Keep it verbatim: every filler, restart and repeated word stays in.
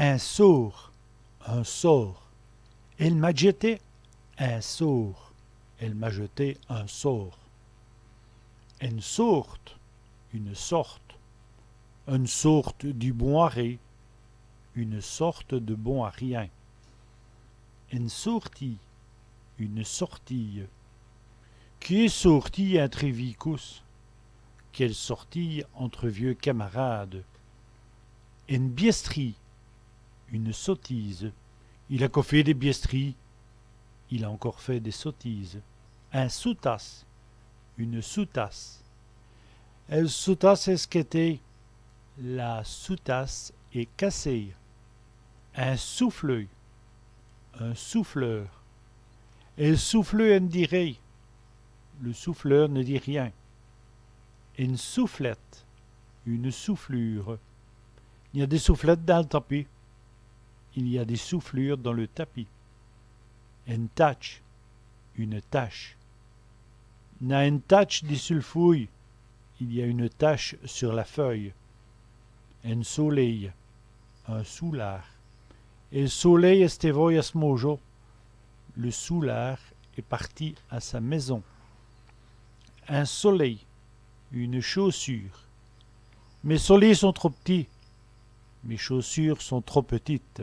In sôrt, un sort. Èle m'a djèté in sôrt. Elle m'a jeté un sort. Ène sôrte, une sorte. Ène sôrte di bon à rén. Une sorte de bon à rien. Ène sôrtîye, une sortie. Qué sôrtîye intrè vîs cousses. Quelle sortie entre vieux camarades. Ène bièstrîye, une sottise. Il a co fét dès bièstrîyes. Il a encore fait des sottises. In soutasse, une soutasse. Èl soutasse èst skètéye. La soutasse est cassée. In soufleû, un souffleur. Èl soufleû èn' dit rén. Le souffleur ne dit rien. Ène souflète, une soufflure. I gn-a dès souflètes dins l' tapis. Il y a des soufflures dans le tapis. Ène tatche, une tache. Gn-a ène tatche dissus l' foûye. Il y a une tache sur la feuille. Ène soléye, un soûlard. Èl soléye èst èvoye à s' môjo. Le soûlard est parti à sa maison. In solé, une chaussure. Mès solés sont trop p'tits. Mes chaussures sont trop petites.